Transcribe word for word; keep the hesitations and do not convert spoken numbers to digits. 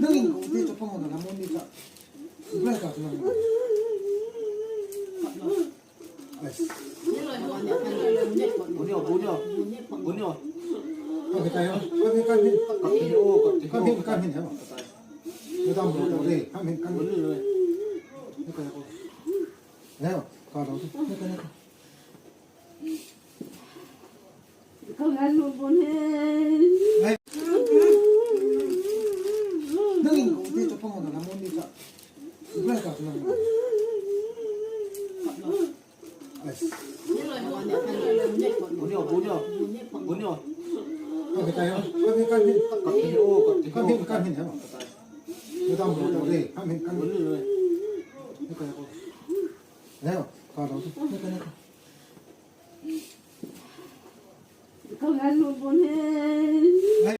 Nang in kong te chapang na lamon ni ta. Ibra ka tu nang. Ai. Bunyo, bunyo. Bunyo. Kami tayo. Kami, kami. Kami, kami. Kami, kami. Madam, kami, kami. Bunyo. Ayo, ka dong. Ka ngan lut bon he. Nang in kong te chapang na lamon ni ta. Ibra ka tu nang. Ai. Bunyo, bunyo. Bunyo. Kami tayo. Kami, kami. Kami, kami. Madam, kami, kami. Bunyo. Ayo, ka dong. Ka ngan lut bon he.